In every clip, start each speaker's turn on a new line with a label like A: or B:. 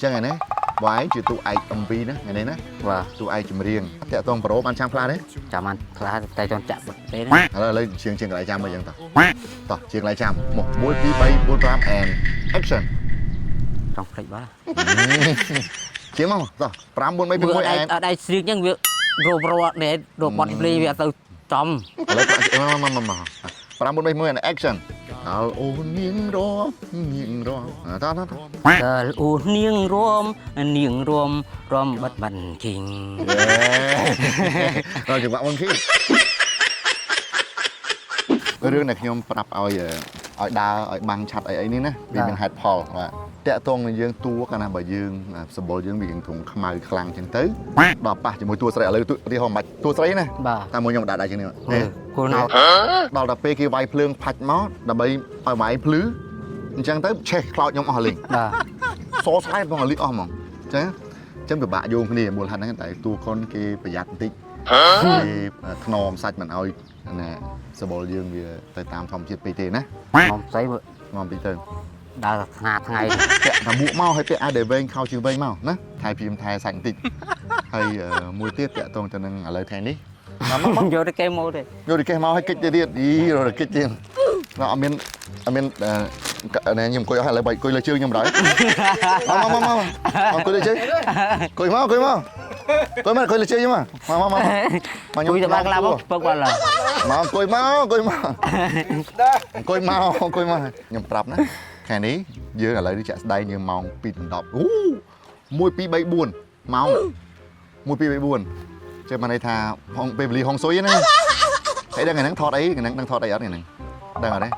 A: ចឹងឯនេះបងឯងជាតួឯក MV ណាថ្ងៃនេះណា
B: បាទ
A: តួឯកចម្រៀងតាក់ទងប្រូបានចាំខ្លះទេ
B: ចាំបានខ្លះតែចង់ចាក់បទទេណា
A: ឥឡូវជាងជាងកន្លែងចាំមកចឹងតោះតោះជាងកន្លែងចាំមក1 2 3 4 5 and action
B: ចង់ភ្លេចបាត់
A: ជាងមកតោះ5 4 3 2
B: វា
A: 1 and
B: អត់ដៃស្រៀងចឹងវារករត់នេះរបត់ភ្លេងវាអត់ទៅចំ
A: ឥឡូវមកមកមក5 4 3 1 and action អើអូននាងរំនាងរំតោះតោះតោះ
B: កាលអូនាងរមនាងរមរមបិទបាន់គីង
A: ដល់ចង្វាក់មុនគេរឿងដែលខ្ញុំប្រាប់ឲ្យឲ្យដើរឲ្យបាំងឆាត់អីអីនេះណាវាមានហេតុផលបាទតាក់ទងនឹងយើងតួកាលណាបើយើងសម្បុរយើងវារៀងធំខ្មៅខ្លាំងចឹងទៅដល់ប៉ះជាមួយតួស្រីឥឡូវឧទាហរណ៍មិនបាច់តួស្រីណា
B: បាទ
A: តែមួយខ្ញុំដាក់ដៃជាងនេះនេះ
B: គោលណៅ
A: ដល់ដល់ពេលគេវាយភ្លើងផាច់មកដើម្បីឲ្យវាយភ្លឺអញ្ចឹងទៅឆេះខ្លោចខ្ញុំអស់លេង
B: បាទ
A: សស្លែបងលីអស់ហ្មងអញ្ចឹងអញ្ចឹងពិបាកយោងគ្នាមូលហេតុហ្នឹងតែតួកុនគេប្រយ័ត្នបន្តិចគេថ្នមសាច់មិនឲ្យណាសបល់យើងវាទៅតាមធម្មជាតិពេកទេណា
B: មកស្អី
A: ថ្នមតិចទៅ
B: ដើរថ្ងៃថ្ងៃ
A: ពាក់តែមួកមកហើយពាក់អាវដែលវែងខោជើងវែងមកណាថែព្រាមថែសាច់បន្តិចហើយមួយទៀតតាក់ទងទៅនឹងឥឡូវថ្ងៃនេះមកមក
B: យកទៅគេមកទេ
A: យកទៅកេះមកឲ្យកិច្ចទៀតអីរត់កិច្ចទៀតដល់អត់មានអត់មានណែខ្ញុំអង្គុយអស់ឥឡូវបើអង្គុយលើជើងខ្ញុំដល់មកមកមកអង្គុយលើជើងអង្គុយមកអង្គុយមកអង្គុយមកអង្គុយលើជើងខ្ញុំមកមកមកមក
B: ជួយទៅបានក្លាប់មកពឹកបាត់ឡើយ
A: មកអង្គុយមកអង្គុយមកអង្គុយមកអង្គុយមកខ្ញុំប្រាប់ណាថ្ងៃនេះយើងឥឡូវនេះចាក់ស្ដែងយើងម៉ោង2:10អូ1 2 3 4ម៉ោង1 2 3 4ចេះបានន័យថាហងពេលវេលាហងស៊ុយណាហើយដឹងថ្ងៃហ្នឹងថតអីថ្ងៃហ្នឹងដឹងថតអីអត់ថ្ងៃហ្នឹងដឹងអត់ទេ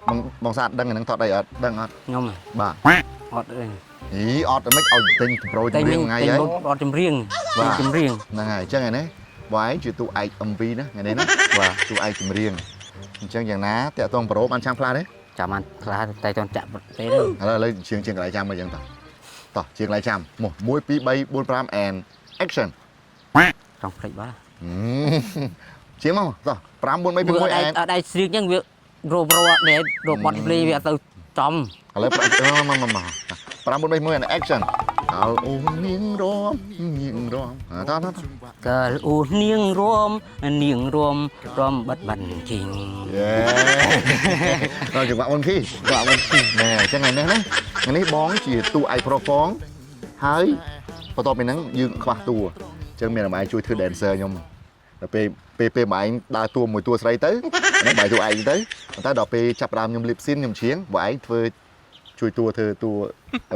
A: បងបងសាទដឹងថ្ងៃហ្នឹងថតអីអត់ដឹងអត់
B: ខ្ញុំ
A: បាទ
B: អត់ទេ
A: អីអត់មិនឲ្យទិញប្រូ
B: តែ
A: ចម្រៀងថ្ងៃហើយ
B: អត់ចម្រៀងចម្រៀង
A: ហ្នឹងហើយអញ្ចឹងឯនេះបងឯងជាតួឯក MV ណាថ្ងៃនេះណា
B: បាទ
A: តួឯកចម្រៀងអញ្ចឹងយ៉ាងណាតាក់ទងប្រូបានចាំខ្លះទេ
B: ចាំបានខ្លះតែចង់ចាក់បទទេ
A: ឥឡូវឥឡូវជាងជាងកន្លែងចាំមកអញ្ចឹងតោះតោះជាងកន្លែងចាំមក1 2 3 4 5 and action
B: ចង់ភ្លេចបាត់
A: ជាងមកតោះ5 4 3 2 1 and
B: អត់ដៃស្រៀងចឹងវារករត់នេះរបត់ភ្លេងវាអត់ទៅចំ
A: ឥឡូវមកមកមក5 4 3 1 and action អើអូននាងរំនាងរំតោះតោះតោះ
B: កាលអូនាងរមនាងរមរមបិទបាន់គីង
A: យេដល់ចង្វាក់មុនគេចង្វាក់មុនគេណែអញ្ចឹងថ្ងៃនេះណាថ្ងៃនេះបងជាតួឯកប្រុសផងហើយបន្ទាប់ពីហ្នឹងយើងខ្វះតួអញ្ចឹងមានតែឯងជួយធ្វើ dancer ខ្ញុំដល់ពេលពេលពេលបងឯងដើរតួមួយតួស្រីទៅហ្នឹងបាយតួឯងទៅប៉ុន្តែដល់ពេលចាប់ផ្ដើមខ្ញុំ lip sync ខ្ញុំច្រៀងបងឯងធ្វើជួយតួធ្វើតួ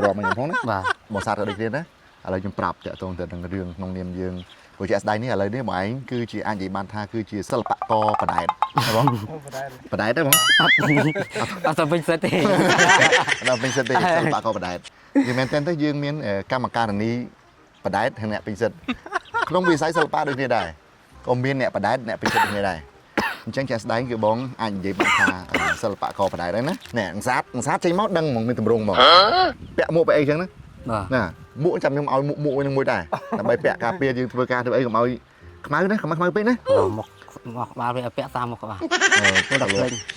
A: រំឲ្យខ្ញុំផងណា
B: បាទ
A: បងសាទក៏ដូចគ្នាណាឥឡូវខ្ញុំប្រាប់តាក់ទងទៅនឹងរឿងក្នុងនាមយើងព្រោះជាក់ស្ដែងនេះឥឡូវនេះបងឯងគឺជាអាចនិយាយបានថាគឺជាសិល្បករបដែតណាបងបដែតទេបង
B: អត់អត់ទៅវិញសិតទេ
A: ដល់ពេញសិទ្ធទេសិល្បករបដែតនិយាយមែនទែនទៅយើងមានកម្មការនីបដែតនិងអ្នកពេញសិទ្ធក្នុងវិស័យសិល្បៈដូចគ្នាដែរក៏មានអ្នកបដែតអ្នកពេញសិទ្ធដូចគ្នាដែរអញ្ចឹងជាក់ស្ដែងគឺបងអាចនិយាយបានថាសិល្បករបដែតហ្នឹងណាណែអង្សាតអង្សាតចេញមកដឹងហ្មងមានទម្រង់ហ្មងពាក់មួកពាក់អីចឹងណា
B: បាទ
A: ណាមួកចាំខ្ញុំឲ្យមួកមួកនឹងមួយដែរដើម្បីពាក់ការពារយើងធ្វើការធ្វើអីកុំឲ្យខ្មៅណាកុំឲ្យខ្មៅពេកណា
B: មកមកក្បាលវាឲ្យពាក់តាមមកក្បាល
A: ត្រឡប់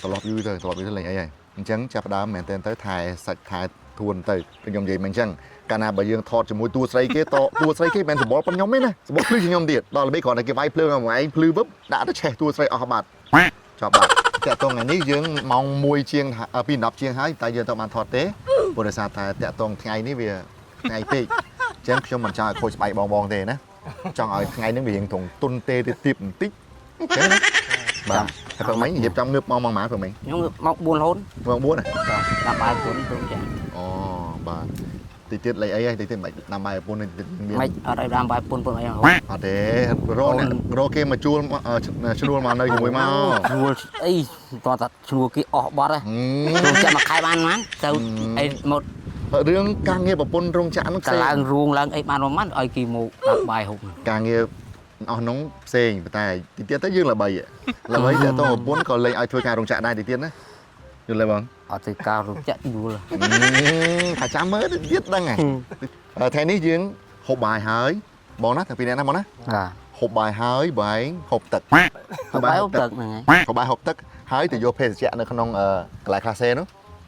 A: ត្រឡប់យូរទៅត្រឡប់យូរទៅលេងអីហើយអញ្ចឹងចាប់ផ្ដើមមែនទែនទៅថែសាច់ថែធួនទៅខ្ញុំនិយាយមិនអញ្ចឹងកាលណាបើយើងថតជាមួយតួស្រីគេតតួស្រីគេមិនមែនសម្បុរប៉ុនខ្ញុំទេណាសម្បុរភ្លឺជាងខ្ញុំទៀតដល់ល្បិចគ្រាន់តែគេវាយភ្លើងឲ្យឯងភ្លឺវឹបដាក់ទៅឆេះតួស្រីអស់បាត់ចប់បាត់តាក់ទងថ្ងៃនេះយើងម៉ោង1ជាង2 10ជាងហើយតែយើងទៅបានថតទេព្រោះដោយសារតែតាក់ទងថ្ងៃនេះវាថ្ងៃពេកអញ្ចឹងខ្ញុំមិនចង់ឲ្យខូចស្បែកបងបងទេណាចង់ឲ្យថ្ងៃនេះវារៀងត្រង់ទុនទេទៅទៀបបន្តិចអញ្ចឹងណាបាទហើយព្រឹកមិញរៀបចំងើបម៉ោងម៉ោងប៉ុន្មានព្រឹកមិញ
B: ខ្ញុំមក4រហូត
A: ម៉ោង4ហ៎
B: បាទដាក់បាយ4ព្រមចា
A: អូបាទតិចទៀតលេខអីហើយតិចទៀតមិនបាច់ដាំបាយប្រពន្ធទេតិចទៀតមាន
B: មិនអត់ឲ្យដាំបាយ4 4អីហូ
A: អត់ទេរកអ្នករកគេមកជួលឈ្នួលមកនៅជាមួយមក
B: ស្រួលអីតោះតែស្រួលគេអស់បាត់ហ៎
A: ហឹម
B: រោងចក្រមួយខែបានប៉ុន្មានទៅអីមក
A: រឿងការងារប្រពន្ធរោងចក្រហ្នឹង
B: ត
A: ផ្សេង
B: ឡើងរូងឡើងអីបានប៉ុន្មានឲ្យគេមកដាក់បាយហូប
A: ការងារអស់នោះផ្សេងប៉ុន្តែតិចទៀតទៅយើងល្បីល្បីតែតប្រពន្ធក៏លេងឲ្យធ្វើការរោងចក្រដែរតិចទៀតណាយល់ទេបង
B: អត់ទៅការរោងចក្រយល់
A: ថាចាំមើលតិចទៀតដឹងហើយថ្ងៃនេះយើងហូបបាយហើយបងណាតាំងពីអ្នកណាបងណា
B: បាទ
A: ហូបបាយហើយបងឯងហូបទឹក
B: ហូបបាយហូបទឹកហ្នឹងហើយ
A: ហូបបាយហូបទឹកហើយទៅយកភេសជ្ជៈនៅក្នុងកន្លែងក្លាសេនោះ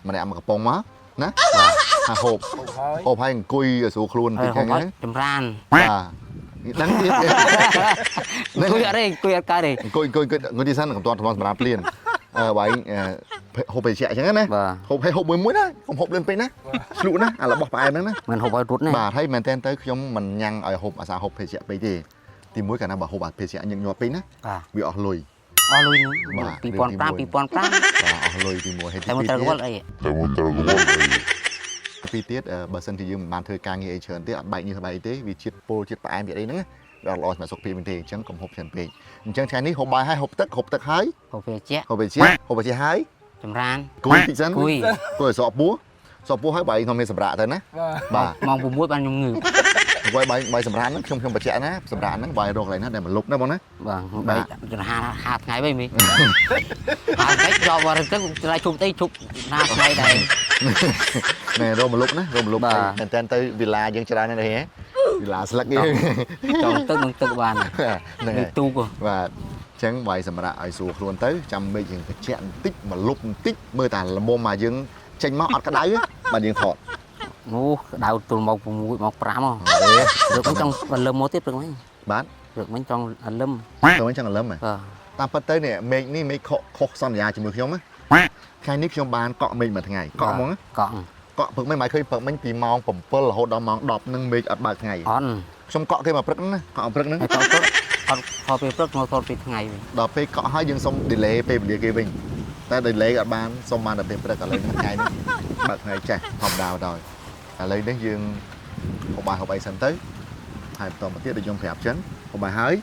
A: ម្នាក់មកកំប៉ុងមក ណាបាទហូប
C: ហើយ
A: ហូបហើយអង្គុយឲ្យស្រួលខ្លួន
B: ហើយហូបហើយ
A: តិចហ្នឹងណា
B: ចម្រាន
A: បាទដឹងទៀត
B: អង្គុយអត់ទេអង្គុយអត់កើតទេ
A: អង្គុយអង្គុយអង្គុយទីសិនកុំទាន់សម្រាប់ភ្លានអឺបើឯងហូបបេជាអញ្ចឹងណា
B: បាទ
A: ហូបឲ្យហូបមួយមួយណាកុំហូបលឿនពេកណាស្លក់ណាអារបស់ផ្អែមហ្នឹងណា
B: មិនហូបឲ្យរត់ណា
A: បាទហើយមែនតើទៅខ្ញុំមិនញ៉ាំងឲ្យហូបអាសាហូបភេសជ្ជៈពេកទេទីមួយកាលណាបើហូបអាភេសជ្ជៈញឹកញាប់ពេកណា
B: បាទ
A: វាអស់លុយ
B: អស់លុយនោះ
A: បាទ
B: 2005 2005
A: បាទអស់លុយទីមួយហើយទី
B: តែមក
A: ពីរទៀត
B: ត្រូវវល់អី
D: តែមកត្រូវវល់អី
A: ពីរទៀតបើសិនជាយើងមិនបានធ្វើការងារអីច្រើនទេអត់បែកញើសបែកអីទេវាជាតិពុលជាតិផ្អែមជាតិអីហ្នឹងណាវាអត់ល្អសម្រាប់សុខភាពទេអញ្ចឹងកុំហូបច្រើនពេកអញ្ចឹងថ្ងៃនេះហូបបាយហើយហូបទឹកហូបទឹកហើយ
B: ហូបពេលជា
A: ហូបភេសជ្ជៈហូបភេសជ្ជៈហើយ
B: ចម្រាន
A: អង្គុយតិចសិន
B: អង្គុយ
A: អង្គុយឲ្យស្រកពោះស្រកពោះហើយបាយខ្ញុំមានសម្រាកទៅណា
C: បាទ
A: បាទ
B: ម៉ោង6បានខ្ញុំងើប
A: អង្គុយបាយបាយសម្រាកហ្នឹងខ្ញុំខ្ញុំបញ្ជាក់ណាសម្រាកហ្នឹងបាយរកកន្លែងណាដែលមិនលុបណាបងណា
B: បាទ
A: បាទ
B: បែកហាហាថ្ងៃវិញមីហាថ្ងៃយកមកទៅឆ្លៃជុំអីជុំហាថ្ងៃដែរ
A: ណែរកមកលុបណារកមកលុប
B: បាទ
A: មែនតើទៅវិឡាយើងច្រើនណាស់នេះហ៎វិឡាស្លឹកយើង
B: ចង់ទឹកនឹងទឹកបាន
A: ហ្នឹងហើយ
B: នៅទូកហ៎
A: បាទអញ្ចឹងបាយសម្រាប់ឲ្យស្រួលខ្លួនទៅចាំមេឃយើងត្រជាក់បន្តិចមកលុបបន្តិចមើលតែល្មមមកយើងចេញមកអត់ក្តៅទេបាទយើងថត
B: នោះក្តៅទល់ម៉ោង6ម៉ោង5ហ៎
A: អេ
B: ព្រឹកមិញចង់រលឹមមកទៀតព្រឹកមិញ
A: បាទ
B: ព្រឹកមិញចង់រលឹម
A: ទៅវិញចង់រលឹមហ៎
B: បាទ
A: តាមពិតទៅនេះមេឃនេះមេឃខុសខុសសន្យាជាមួយខ្ញុំណាថ្ងៃនេះខ្ញុំបានកក់មេឃមួយថ្ងៃកក់ហ្មងណា
B: កក់
A: កក់ព្រឹកមិញមកឃើញព្រឹកមិញពីម៉ោង7រហូតដល់ម៉ោង10នឹងមេឃអត់បើកថ្ងៃ
B: អន់
A: ខ្ញុំកក់គេមកព្រឹកហ្នឹងណាកក់មកព្រឹកហ្នឹង
B: ហើយតទៅអត់ថតពេលព្រឹកមកថតពេលថ្ងៃវិញ
A: ដល់ពេលកក់ហើយយើងសុំ delay ពេលវេលាគេវិញតែ delay អត់បានសុំបានតែពេលព្រឹកឥឡូវនេះថ្ងៃនេះបើកថ្ងៃចាស់ធម្មតាបណ្ដោយឥឡូវនេះយើងហូបបាយហូបអីសិនទៅហើយបន្តមកទៀតដូចខ្ញុំប្រាប់ចឹងហូបបាយហើយ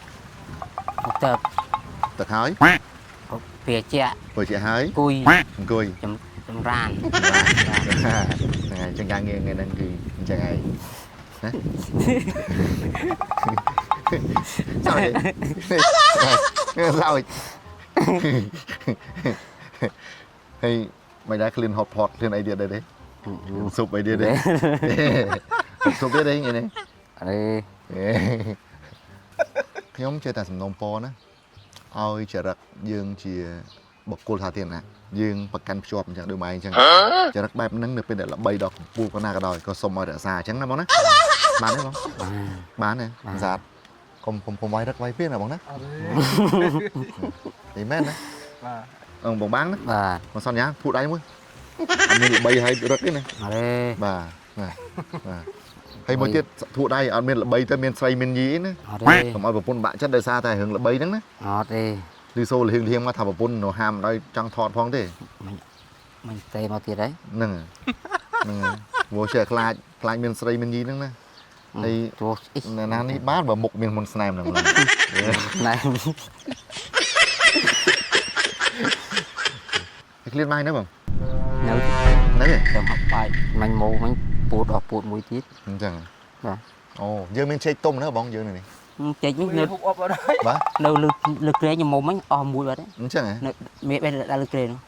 B: ហូបទឹក
A: ទឹកហើយ
B: ហូបពេលជា
A: ព្រោះជាហើយ
B: គួយ
A: អង្គុយ
B: ចម្រាន
A: ហ្នឹងហើយចឹងការងារថ្ងៃហ្នឹងគឺអញ្ចឹងឯងណាសើចសើចហើយមិនដែរ clean hot pot clean អីទៀតដែរទេ ស៊ុបអីទៀតទេស៊ុបទៀតទេថ្ងៃនេះ
B: អរេ
A: ខ្ញុំចេះតែសំណូមពរណាឲ្យចរិតយើងជាបុគ្គលសាធារណៈយើងប្រកាន់ភ្ជាប់អញ្ចឹងដូចមកឯងអញ្ចឹងចរិតបែបហ្នឹងនៅពេលដែលល្បីដល់កម្ពូលប៉ុណ្ណាក៏ដោយក៏សុំឲ្យរក្សាអញ្ចឹងណាបងណាបានទេបង
B: បាទ
A: បានទេសាទកុំកុំកុំវាយរឹកវាយពៀនណាបងណា
C: អត់ទេ
A: នេះមែនណា
C: បាទ
A: អឺបងបាងណា
B: បាទ
A: មកសន្យាភូតដៃមួយអត់មានល្បីហើយរឹកទេណា
B: អរេ
A: បាទបាទបាទហើយមួយទៀតធូតដៃអត់មានល្បីទៅមានស្រីមានយីណា
B: អត់ទេ
A: កុំឲ្យប្រពន្ធបាក់ចិត្តដោយសារតែរឿងល្បីហ្នឹងណា
B: អត់ទេ
A: ឬសូលហៀងលៀងមកថាប្រពន្ធនៅហាមមិនឲ្យចង់ថតផងទេ
B: មិនទេមកទៀតហើយ
A: ហ្នឹងហ្នឹងព្រោះចេះខ្លាចខ្លាចមានស្រីមានយីហ្នឹងណាហើយ
B: ចូលអ៊ី
A: ណាណានេះបានបើមុខមានមុនស្នេមហ្នឹង
B: ណែ
A: ហើយឃ្លានបាយនៅបង
B: នៅ
A: នៅទេ
B: ទៅហប់បាយមិញម៉ូមិញពូតអស់ពូតមួយទៀត
A: អញ្ចឹង
B: បាទ
A: អូយើងមានចេកទុំនៅបងយើងនេះ
B: ចេកនេះនៅ
C: ហូបអបអត់ហើយ
A: បាទ
B: នៅលើលើក្រែងខ្ញុំម៉ូមិញអស់មួយបាត់ហើយ
A: អញ្ចឹងហ៎
B: នៅមេបេះដល់លើក្រែងនោះ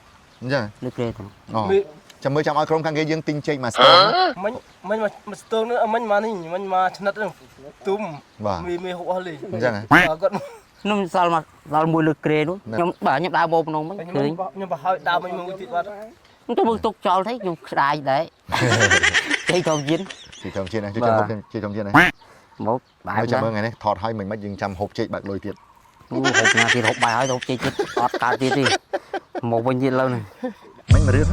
A: អញ្ចឹង
B: លើក្រែងទៅ
A: អូចាំមើលចាំឲ្យក្រុមខាងគេយើងទិញចេកមកស្ទង
C: មិញមិញមកស្ទងនេះមិញមកនេះមិញមកឆ្និតហ្នឹងទុំ
A: បាទ
C: មីហូបអស់លេ
A: អញ្ចឹងហ៎
C: គាត់
B: ខ្ញុំសល់មកដល់មួយលើក្រែងនោះខ្ញុំបាទខ្ញុំដើរមកក្នុងមិញ
C: ខ្ញុំ
B: ឃើញ
C: ខ្ញុំបើហើយដើមមិញមួយទៀតបាត់
B: ខ្ញុំទៅមើលទុកចោលទេខ្ញុំស្ដាយដែរចេកធំជាតិ
A: ចេកធំជាតិណាជួយចាំហូបចេកធំជាតិណា
B: មកបាយ
A: ហើយចាំ
B: ណា
A: មើលថ្ងៃនេះថតឲ្យមិនមិនយើងចាំហូបចេកបាក់លុយទៀត
B: អូហូបណាទៀតហូបបាយហើយទៅហូបចេកទៀតអត់កើតទៀតទេមកវិញទៀតលើនេះ
A: មិនមករឿង